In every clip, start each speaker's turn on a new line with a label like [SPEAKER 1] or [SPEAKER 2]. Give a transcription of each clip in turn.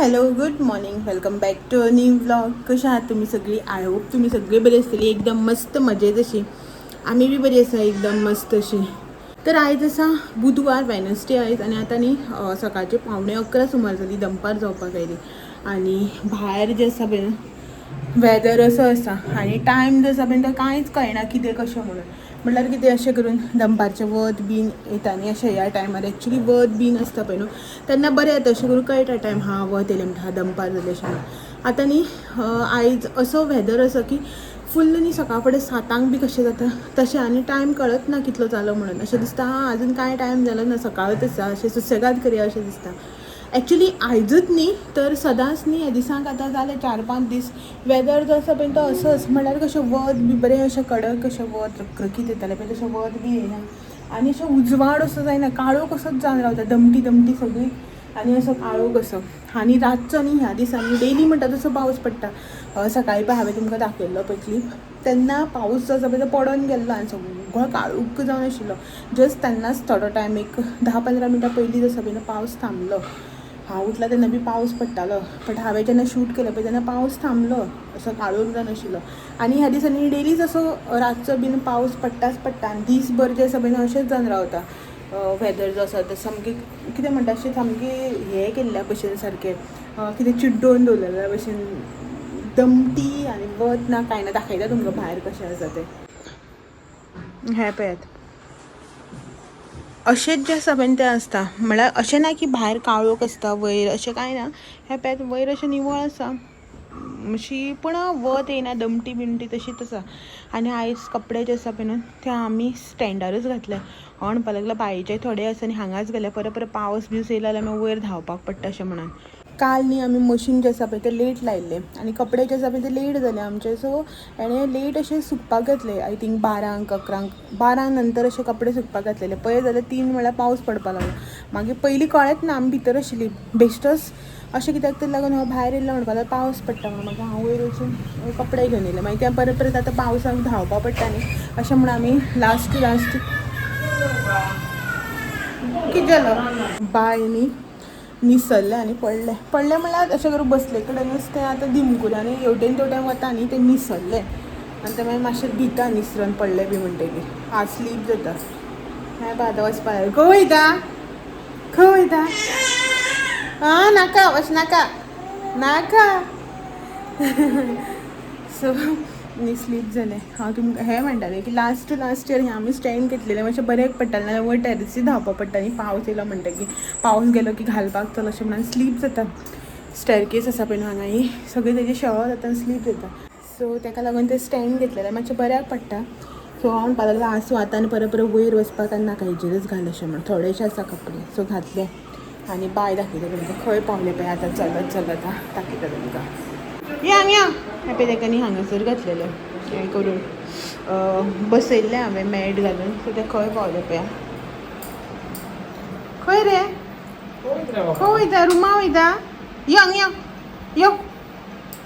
[SPEAKER 1] Hello, good morning, welcome back to new vlog. कशें आहात तुमी सगळीं? I hope तुमी सगळीं बरी आसतली, एकदम मस्त मजेत अशी. आमी बी बरी आसा, एकदम मस्त अशी. तर आयज आसा बुधवार, वेनसडे आयज. आनी आतां न्ही सकाळचे 10:45 सुमार जाली, दनपार जावपाक आयली. आनी भायर जें आसा पळय वेदर असो आसा आनी टायम जो आसा पळय तो कांयच कळना कितें कशें म्हणून. म्हणल्यार कितें, अशें करून दनपारचें वत बीन येता न्ही, अशें ह्या टायमार एक्चुली वत बीन आसता पळय न्हू, तेन्ना बरें येता. अशें करून कळटा टायम, हां वत येयलें म्हणटा, दनपार जालें अशें म्हणून. आतां न्ही आयज असो वेदर आसा की फुल्ल न्ही सकाळ फुडें 7 बी कशें जाता तशें. आनी टायम कळत ना कितलो जालो म्हणून. अशें दिसता, हां अजून कांय टायम जालो ना, सकाळच आसा, अशें सुसेगाद करया अशें दिसता. एक्चुली आयजूच न्ही तर सदांच न्ही, ह्या दिसांक आतां जाले 4-5 दीस वेदर जो आसा पळय तो असोच. म्हणल्यार कशें वत बी बरें अशें कडक अशें वत रखरखीत येतालें पळय, तशें वत बी येयना आनी अशें उजवाड असो जायना, काळोख असोच जावन रावता, दमटी दमटी सगळी आनी असो काळोख असो. आनी रातचो न्ही ह्या दिसांनी डेली म्हणटा तसो पावस पडटा. सकाळीं पळय हांवें तुमकां दाखयल्लो पळय क्लीप, तेन्ना पावस जो आसा पळय तो पडोन गेल्लो आनी सगळो काळोख जावन आशिल्लो. जस्ट तेन्नाच थोडो टायम एक 10-15 मिनटां पयलीं जो आसा पळय पावस थांबलो. हांव उठला तेन्ना बी पावस पडटालो, बट हांवें जेन्ना शूट केलें पळय तेन्ना पावस थांबलो, असो काळोख जावन आशिल्लो. आनी ह्या दिसांनी डेलीच असो रातचो बीन पावस पडटाच पडटा आनी दीसभर जें आसा पळय अशेंच जावन रावता. वेदर जो आसा तें सामकें कितें म्हणटा, अशें सामकें हें केल्ल्या भशेन, सारकें कितें चिड्डोवन दवरलेल्या भशेन, दमटी आनी वत ना कांय ना. दाखयता तुमकां भायर कशें आसा तें. हें पळयात, अशेंच जें आसा पळय तें आसता. म्हळ्यार अशें ना की भायर काळोख आसता वयर, अशें कांय ना. हें पळयात, वयर अशें निवळ आसा अशी, पूण वत येयना, दमटी बिमटी तशीच आसा. आनी आयज कपडे जे आसा पळय न्हू ते आमी स्टँडारूच घातले. हांव म्हणपाक लागलो बायेचे थोडे आसा आनी हांगाच घाले, परत परत पावस बिवस येयलो जाल्यार मागीर वयर धांवपाक पडटा अशें म्हणून. काल न्ही आमी मशीन जें आसा पळय तें लेट लायिल्लें आनी कपडे जे आसा पळय ते लेट जाले आमचे. सो हेणें लेट अशें सुकपाक घातले, I think 12 11 , 12 नंतर अशे कपडे सुकपाक घातलेले. पळय जाल्यार 3 म्हळ्यार पावस पडपाक लागलो. मागीर पयलीं कळ्ळेंच ना, आमी भितर आशिल्ली बेश्टोच. अशें कित्याक तरी लागून हांव भायर येयल्लो, म्हणपाक लागलो पावस पडटा म्हणून. मागीर हांव वयर वचून कपडे घेवन येयलें. मागीर तें परत परत आतां पावसाक धांवपाक पडटा न्ही अशें म्हणून आमी लास्ट टू लास्ट कितें जालो बाय न्ही निसरलें आनी पडलें. पडलें म्हणल्यार अशें करून बसले कडेनच तें आतां दिमकुऱ्यांनी हेवटेन तेवटेन वता न्ही, तें निसरलें आनी तें मागीर मातशें भिता निसरून पडलें बी म्हणटकीर हात स्लीप जाता. हें पळय आतां वचपा जाय. खंय वयता, खंय वयता? आं नाका, वच नाका नाका. सो न्ही स्लीप जालें. हांव तुमकां हें म्हणटालें की लास्ट टू लास्ट इयर हें आमी स्टँड घेतलेलें, मातशें बऱ्याक पडटालें, नाल्यार वयर टॅरसीर धांवपाक पडटा न्ही. पावस येयलो म्हणटकीर पावस गेलो की घालपाक चल अशें म्हणून स्लीप जाता. स्टॅरकेस आसा पळय न्हू हांगा, ही सगळें तेजें शेळो जाता आनी स्लीप जाता. सो तेका लागून तें स्टँड घेतलेलें मातशें बऱ्याक पडटा. सो हांव म्हणपाक लागलें आसूं आतां आनी परत परत वयर वचपाक आनी नाका, हेजेरच घाल अशें म्हणून. थोडेशे आसा कपडे, सो घातले. आनी बाय दाखयता तुमकां खंय पावले पळय आतां चलत चलत. आं दाखयता तुमकां, या या. हें पळय, तेका न्ही हांगासर घातलेलें, हें करून बसयल्लें हांवें मॅट घालून. सो तें खंय पावलें पळया. खंय रे, खंय वयता? रुमा वयता? यो हांगा यो,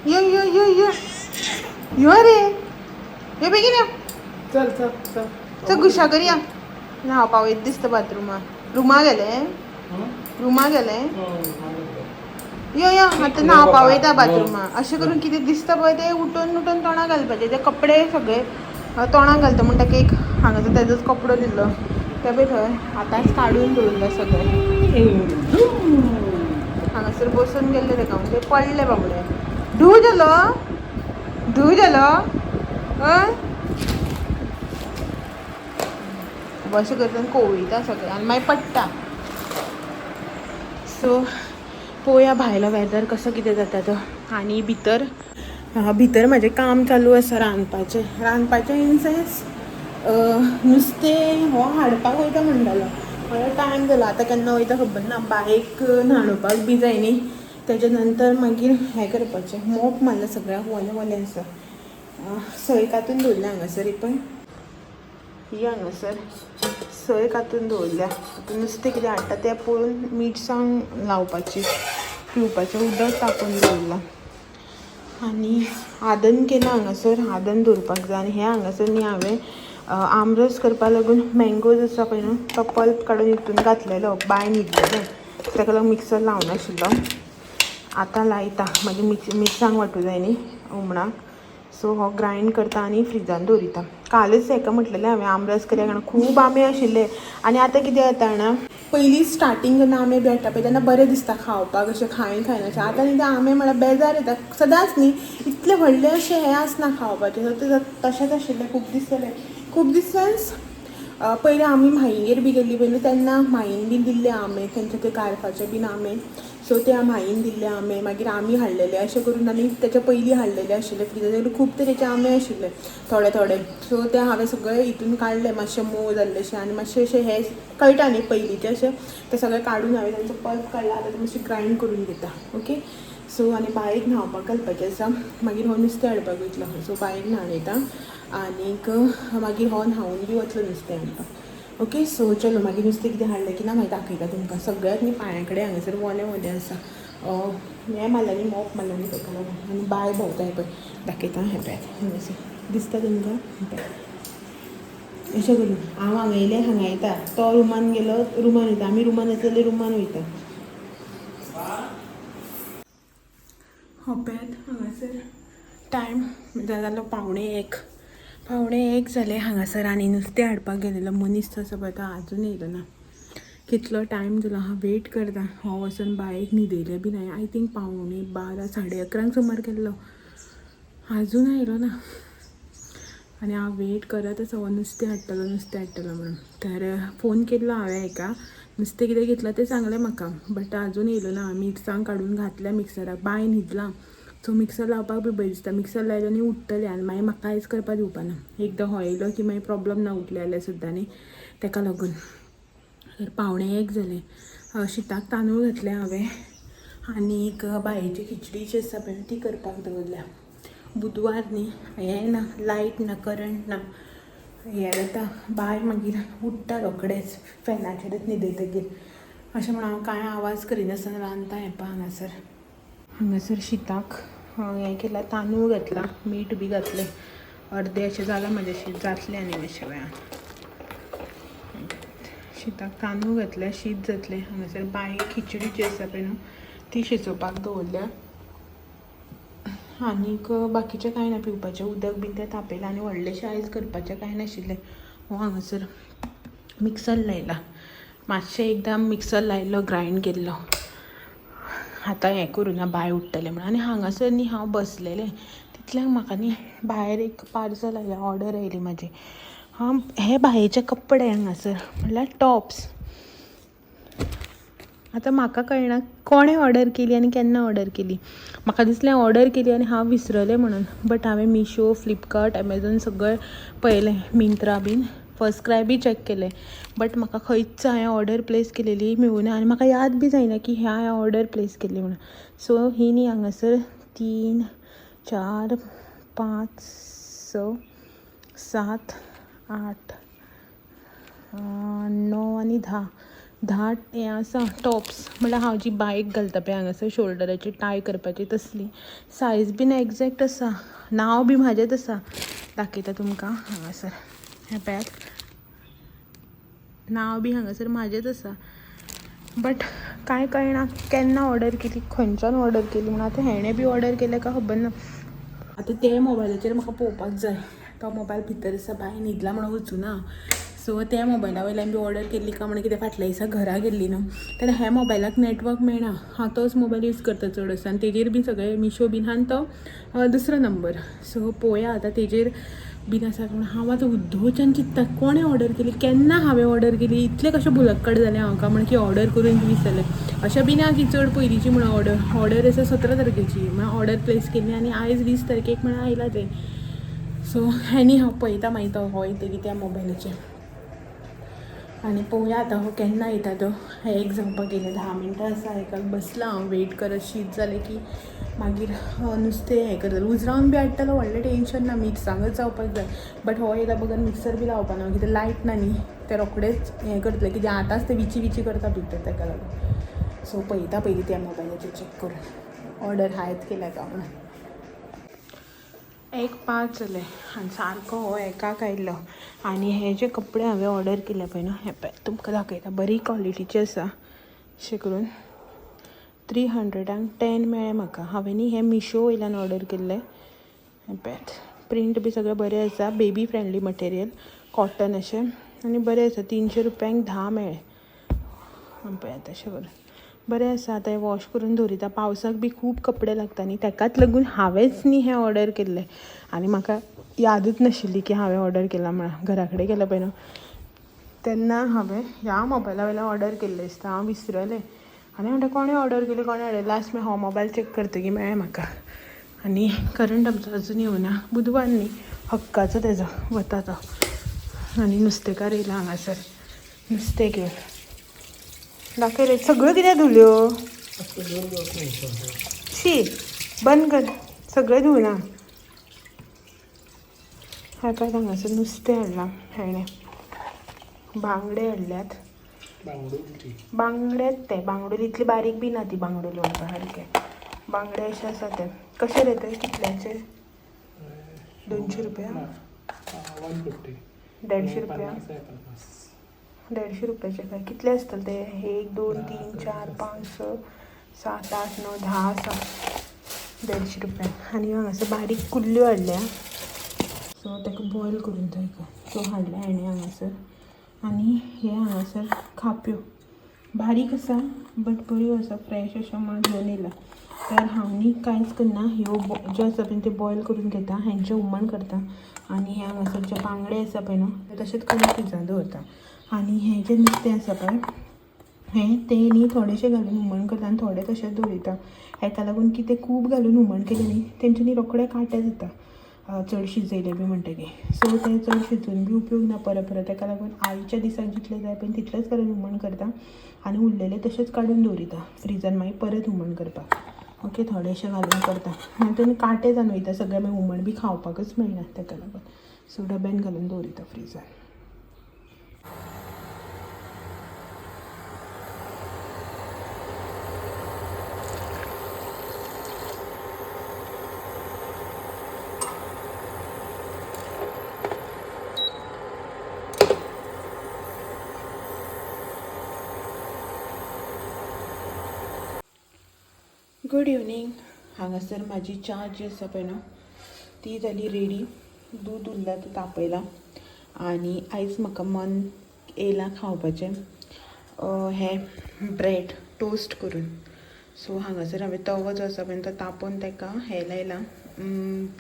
[SPEAKER 1] यो यो यो यो यो यो रे, यो बेगीन यो.
[SPEAKER 2] चल चल चल.
[SPEAKER 1] चल घुशा करया. न्हांवपा वयता दिसता बाथरुमा. रुमा गेले, रुमा गेले. यो यो, आतां न्हांवपा वयता बाथरुमा. अशें करून कितें दिसता पळय तें उठून उठून तोंडाक घालपाचें. ते कपडे सगळे तोंडाक घालता म्हण ताका एक हांगासर तेजोच कपडो दिल्लो, ते पळय थंय आतांच काडून दवरला सगळें. हांगासर बसून गेल्ले ताका म्हणजे पडले बाबडे. धूव जालो, धूव जालो. हय, अशें करता, कोवळिता सगळें आनी मागीर पडटा. सो पळोवया भायलो वेदर कसो कितें जाता तो. आनी भितर भितर म्हाजें काम चालू आसा रांदपाचें. रांदपाचें इन सेन्स नुस्तें हो हाडपाक वयता म्हणटालो, म्हळ्यार टायम जालो आतां, केन्ना वयता खबर ना. बायक न्हाणोवपाक बी जाय न्ही, तेजे नंतर मागीर हें करपाचें. मोप मारला सगळ्याक, वोलें वोलें आसा. सय कातून दवरल्या हांगासर, ही पळय ही हांगासर सय कातून दवरल्या. आतां नुस्तें कितें हाडटा तें पळोवन मिरसांग लावपाची. पिवपाचें उदक तापोवन दवरलां आनी आदन केलां हांगासर, आदन दवरपाक जाय. आनी हें हांगासर न्ही हांवें आमरस करपा लागून मँगोज आसा पळय न्हू, तो पल्प काडून हितून घातलेलो. बाय न्हिदलेलें, ताका लागून मिक्सर लावनाशिल्लो. आतां लायता. मागीर मिरसांग वांटू जाय न्ही हुमणाक. सो हो ग्रायंड करता आनी फ्रिजान दवरिता. कालच हेका म्हटलेलें हांवें आमरस करया, कारण खूब आंबे आशिल्ले. आनी आतां कितें जाता जाणा, पयलीं स्टार्टींग जेन्ना आंबे मेळटा पळय तेन्ना बरें दिसता खावपाक, अशें खायन खायन अशें. आतां न्ही ते आंबे म्हळ्यार बेजार येता सदांच न्ही, इतले व्हडले अशें हें आसना खावपाचें. सो ते तशेंच आशिल्लें खूब दीस जाले, खूब दीस जाले. पयलीं आमी माईगेर बी गेल्ली पळय न्हू, तेन्ना माईन बीन दिल्ले आंबे, तेंचे ते गार्फाचे बीन आंबे. सो ते माईन दिल्ले आंबे, मागीर आमी हाडलेले, अशें करून. आनी तेच्या पयलीं हाडलेले आशिल्ले फ्रिजान, खूब तरेचे आंबे आशिल्ले थोडे थोडे. सो ते हांवें सगळे हितून काडले, मातशे मोव जाल्लेशे आनी मातशे अशे हे कळटा न्ही पयलींचे अशे, ते सगळे काडून हांवें तांचो पल्प काडला. आतां ते मातशे ग्रायंड करून घेता. ओके, सो आनी बायक न्हांवपाक घालपाचें आसा, मागीर हो नुस्तें हाडपाक वयतलो. सो बायक न्हाणयता आनीक मागीर हो न्हांवून बी वतलो नुस्तें हाडपाक. ओके, सो चलो मागीर नुस्तें कितें हाडलें की ना मागीर दाखयता तुमकां. सगळ्यात न्ही पांया कडेन हांगासर ओलें ओलें आसा. हें मारलें न्ही, मोप मारलें न्ही तेका लागून. आनी बाय भोंवता हें पळय, दाखयता. हें पळयात, हांगासर दिसता तुमकां, हें पळयात. अशें करून हांव हांगा येयलें, हांगा येता, तो रुमान गेलो रुमान वयता, आमी रुमान येता जाल्यार रुमान वयता. हो पळयात, हांगासर टायम जालो 12:45, 12:45 जाले हांगासर. आनी नुस्तें हाडपाक गेलेलो मनीस तो आसा पळय, तो आजून येयलो ना. कितलो टायम जालो हांव वेट करता. हो वचून बायक न्हिदयलें बीन हांवें. I think 11:45, 11:30 सुमार गेल्लो, आजून आयलो ना. आनी हांव वेट करत आसा, हो नुस्तें हाडटलो नुस्तें हाडटलो म्हणून. तर फोन केल्लो हांवें हेका, नुस्तें कितें घेतलां तें सांगलें म्हाका, बट आजून येयलो ना. मिरसांग काडून घातल्या मिक्सराक, बाय न्हिदलां, सो मिक्सर लावपाक बी भंय दिसता. मिक्सर लायलो न्ही उठ्ठलें आनी मागीर म्हाका कांयच करपाक दिवपा ना. एकदां हो येयलो की मागीर प्रॉब्लम ना उठलें जाल्यार सुद्दां न्ही, तेका लागून. तर 12:45 जालें. शिताक तांदूळ घातले हांवें आनीक बायेची खिचडी जी आसा पळय ती करपाक दवरल्या. बुधवार न्ही, हें ना, लायट ना, करंट ना, हें जाता. बाय मागीर उठ्ठा रोखडेंच फॅनाचेरच न्हिदयतकीर. अशें म्हणून हांव कांय आवाज करिनासतना रांदता. हें पळय, हांगासर हांगासर शिताक हें केलां, तांदूळ घातला, मीठ बी घातलें अर्दें अशें जालां म्हाजें शीत, जातलें आनी मातशें वेळान. शिताक तांदूळ घातले, शीत जातलें. हांगासर बाये खिचडी जी आसा पळय न्हू ती शिजोवपाक दवरल्या. आनीक बाकीचें कांय ना, पिवपाचें उदक बीन तें तापयलां. आनी व्हडलेशें आयज करपाचें कांय नाशिल्लें. हो हांगासर मिक्सर लायला, मातशें एकदां मिक्सर लायलो, ग्रायंड केल्लो. आतां हें करूं ना, बाय उठ्ठलें म्हणून. आनी हांगासर न्ही हांव बसलेलें तितल्याक म्हाका न्ही भायर एक पार्सल आयलें, ऑर्डर आयली म्हाजी. हां, हे बायेचे कपडे हांगासर, म्हणल्यार टॉप्स. आतां म्हाका कळना कोणें ऑर्डर केली आनी केन्ना ऑर्डर केली. म्हाका दिसलें ऑर्डर केली आनी हांव विसरलें म्हणून, बट हांवें मिशो, फ्लिपकार्ट, एमेझॉन सगळें पळयलें, मिंत्रा बीन, फर्स्ट क्राय बी चॅक केलें, बट म्हाका खंयच हांवें ऑर्डर प्लेस केलेली मेळूना. आनी म्हाका याद बी जायना की ह्या हांवें ऑर्डर प्लेस केल्ली म्हणून. सो ही न्ही हांगासर 3, 4, 5, 6, 7, 8, 9 आनी 10, 10 हें आसा टॉप्स. म्हणल्यार हांव जी बायक घालता पळय हांगासर शोल्डराची टाय करपाची तसली, सायज बीन एग्जॅक्ट आसा, नांव बी म्हाजेंच आसा. दाखयता तुमकां, हांगासर हें पळयात, नांव बी हांगासर म्हाजेंच आसा. बट कांय कळना केन्ना ऑर्डर केली, खंयच्यान ऑर्डर केली म्हणून. आतां हेणें बी ऑर्डर केलें काय खबर ना. आतां ते मोबायलाचेर म्हाका पळोवपाक जाय. तो मोबायल भितर आसा, बाय न्हिदला म्हणून वचूना. सो त्या मोबायला वयल्यान बी ऑर्डर केल्ली काय म्हणून. कितें फाटल्या दिसा घरा गेल्ली न्हू तेन्ना ह्या मोबायलाक नेटवर्क मेळना. हांव तोच मोबायल यूज करता चड आसा आनी तेजेर बी सगळें मिशो बीन आहा आनी तो दुसरो नंबर. सो पळोवया आतां तेजेर बीन आसा म्हणून. हांव आतां उद्दोच्यान चिंत्ता कोणें ऑर्डर केली, केन्ना हांवें ऑर्डर केली, इतलें कशें भुलक्कड जालें हांव काय म्हण की ऑर्डर करून बी विसरलें. अशें बी ना की चड पयलींची म्हणून ऑर्डर, ऑर्डर आसा 17 तारखेची, म्हळ्यार ऑर्डर प्लेस केल्ली आनी आयज 20 तारखेक म्हळ्यार आयलां तें. सो एनी हांव पळयता मागीर तो हो येतकीर त्या मोबायलाचेर आनी पळोवया आतां हो केन्ना येता तो. एक जावपाक गेले, 10 मिनटां आसा. एकाक बसलां हांव वेट करत. शीत जालें की मागीर नुस्तें हें करतलें, उजरावन बी हाडटलो, व्हडलें टेंशन ना, मिरसांगच जावपाक जाय. बट हो येयला बगर मिक्सर बी लावपा ना, कित्याक लायट ना न्ही, ते रोखडेच हें करतलें, कित्याक आतांच ते विची विची करता भितर, तेका लागून. सो पळयता पयलीं त्या मोबायलाचेर चॅक करून ऑर्डर हांवेंच केल्या काय म्हणून. 1:05 जालें आनी सारको हो एकाक आयिल्लो. आनी हे जे कपडे हांवें ऑर्डर केले पळय न्हू, हे पळय, तुमकां दाखयता, बरी क्वॉलिटीचे आसा अशें करून. 310 मेळ्ळें म्हाका. हांवें न्ही हें मिशो वयल्यान ऑर्डर केल्लें. हें पळयात, प्रिंट बी सगळें बरें आसा, बेबी फ्रेंडली मटेरियल, कॉटन अशें आनी बरें आसा. 300 रुपयांक 10 मेळ्ळें. पळयात अशें करून बरें आसा. आतां हें वॉश करून दवरिता. पावसाक बी खूब कपडे लागता न्ही, ताकाच लागून हांवेंच न्ही हें ऑर्डर केल्लें आनी म्हाका यादूच नाशिल्ली की हांवें ऑर्डर केलां म्हणून. घरा कडेन गेलें पळय न्हू तेन्ना हांवें ह्या मोबायला वयल्यान ऑर्डर केल्लें दिसता, हांव विसरलें. आनी म्हणटा कोणें ऑर्डर केली, कोणें ऑर्डर, लास्ट मागीर हो मोबायल चॅक करतकीर मेळ्ळें म्हाका. आनी करंट आमचो अजून येवना, बुधवार न्ही, हक्काचो तेजो वता तो. आनी नुस्तेकार येयला हांगासर नुस्तें घेवन. दाखय रे सगळ्यो कित्याक धुल्यो? शी, बंद कर, सगळें धुवना. हांवें पळय हांगासर नुस्तें हाडलां, हेणें बांगडे हाडल्यात. बांगडेच ते, बांगडोली इतली बारीक बी ना ती बांगडोली म्हणपा सारके बांगडे अशे आसा ते. कशे रे ते, कितल्याचे? 200 रुपया, 150 रुपया, 150 रुपयाचे काय कितले आसतले ते? 1 2 3 4 5 6 7 8 9 10 आसा, 150 रुपया. आनी हांगासर बारीक कुल्ल्यो हाडल्या, सो ताका बॉयल करून जाय. सो हाडल्या हाणें हांगासर. आनी हे हांगासर खाप्यो बारीक आसा बट बऱ्यो आसा, फ्रेश अश्यो म्हणून घेवन येयला. तर हांव न्ही कांयच करना, ह्यो ज्यो आसा पळय त्यो बॉयल करून घेता, हेंचें हुमण करता. आनी हे हांगासर जे बांगडे आसा पळय न्हू ते तशेंच करून फ्रिजान दवरता. आनी हें जें नुस्तें आसा पळय हें तें न्ही थोडेशें घालून हुमण करता आनी थोडें तशेंच दवरिता. हेका लागून की तें खूब घालून हुमण केलें न्ही तेंच्यांनी न्ही रोखडे कांटे जाता चड शिजयलें बी म्हणटकीर. सो तें चड शिजोवन बी उपयोग ना परत परत. ताका लागून आयच्या दिसाक जितलें जाय पळय तितलेंच घालून हुमण करता आनी उरलेलें तशेंच काडून दवरिता फ्रिजान, मागीर परत हुमण करपाक. ओके, थोडेशें घालून करता, मागीर ते कांटे जावन वयता सगळें, मागीर हुमण बी खावपाकच मेळना ताका लागून. सो डब्यान घालून दवरिता फ्रिजान. Good evening. हांगासर म्हाजी च्या जी आसा पळय न्हू ती जाली रेडी. दूद उरलां तें तापयलां. आनी आयज म्हाका मन येयलां खावपाचें हें ब्रेड टोस्ट करून. सो हांगासर हांवें तवो जो आसा पळय तो तापोवन ताका हें लायलां,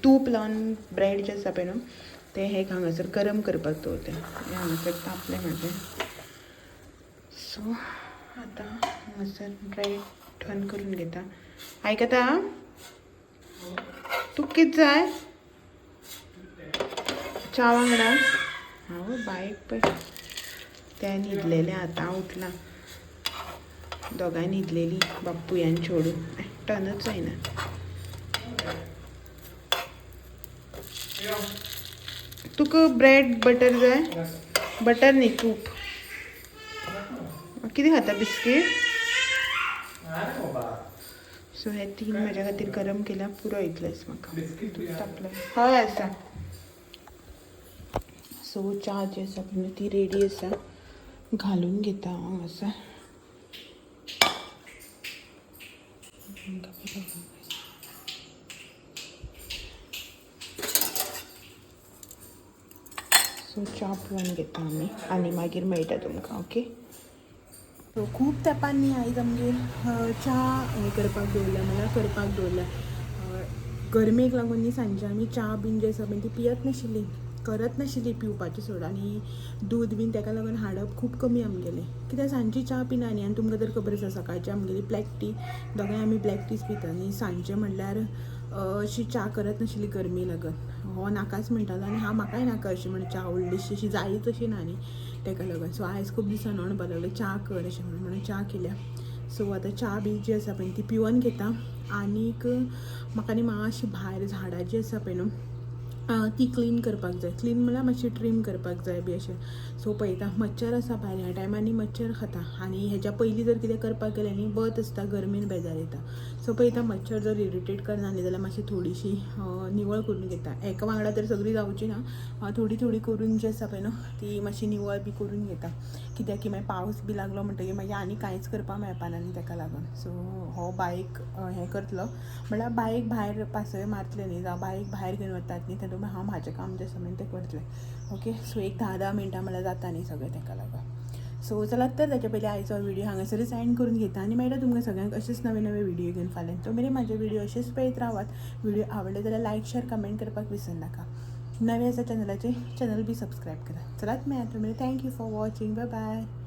[SPEAKER 1] तूप लावन ब्रेड जें आसा पळय न्हू तें हें हांगासर गरम करपाक दवरलें. हें हांगासर तापलें म्हाजें. सो आतां हांगासर ब्रेड टर्न करून घेता. आयकता तुका कितें जाय च्या वांगडा? हांव बायक पळय तें न्हिदलेलें आतां उठलां. दोगांय न्हिदलेलीं बाप्पूय आनी चेडूं. टर्नच जायना. तुका ब्रेड बटर जाय? बटर न्ही, तूप. कितें खाता, बिस्कीट? सो हे 3 म्हाज्या खातीर गरम केल्या, पुरो इतलेंच म्हाका. तूप तापलें हय आसा. सो च्या जी आसा पळय ती रेडी आसा, घालून घेता हांव हांगासर. सो च्या पिवन घेता आमी आनी मागीर मेळटा तुमकां. ओके, सो खूब तेंपान न्ही आयज आमगेर च्या हें करपाक दवरल्या, म्हणल्यार करपाक दवरल्या. गरमेक लागून न्ही सांजचे आमी च्या बीन जी आसा पळय ती पियत नाशिल्ली, करत नाशिल्ली पिवपाची सोड. आनी दूद बीन ताका लागून हाडप खूब कमी आमगेलें, कित्याक सांजची च्या पिना न्ही. आनी तुमकां तर खबर आसा सकाळची आमगेली ब्लॅक टी, दोगांय आमी ब्लॅक टीच पिता न्ही. सांजचें म्हणल्यार अशी च्या करत नाशिल्ली गरमी लागून. हो नाकाच म्हणटालो आनी हांव म्हाकाय नाका अशी म्हण च्या व्हडलीशी अशी जायच अशी ना न्ही ताका लागून. सो आयज खूब दिसान म्हणपाक लागलो च्या कर अशें म्हणून, म्हणून च्या केल्या. सो आतां च्या बी जी आसा पळय ती पिवन घेता. आनीक म्हाका न्ही मातशी भायर झाडां जी आसा पळय न्हू ती क्लीन करपाक जाय. क्लीन म्हणल्यार मातशी ट्रीम करपाक जाय बी अशें. सो पळयता, मच्छर आसा भायर, ह्या टायमांनी मच्छर खाता आनी हेच्या पयलीं जर कितें करपाक गेलें न्ही, वत आसता, गरमेन बेजार येता. सो पळयता, मच्छर जर इरिटेट करना न्ही जाल्यार मातशी थोडीशी निवळ करून घेता. एका वांगडा तर सगळी जावची ना, थोडी थोडी करून जी आसा पळय न्हू, ती मातशी निवळ बी करून घेता, कित्याक की मागीर पावस बी लागलो म्हणटगीर मागीर आनी कांयच करपाक मेळपाना न्ही तेका लागून. सो हो बायक हें करतलो म्हणल्यार बायक भायर पासय मारतले न्ही, जावं बायक भायर घेवन वतात न्ही, तेन्ना हांव म्हाजें काम जें आसा पळय तें करतलें. ओके, सो एक 10-10 मिनटां म्हणल्यार जाता न्ही सगळें, तेका लागून. सो चलात तर, ताच्या पयलीं आयचो व्हिडिओ हांगासरच एंड करून घेता आनी मेळटा तुमकां सगळ्यांक अशेंच नवे नवे व्हिडिओ घेवन फाल्यां. तो मेरेन म्हाजे व्हिडिओ अशेंच पळयत रावात. व्हिडिओ आवडले जाल्यार लायक, शेअर, कमेंट करपाक विसरनाका. नवे आसा चॅनलाचे, चॅनल बी सबस्क्रायब करा. चलात, मेळ्ळा. तो मेरेन thank you for watching. Bye bye.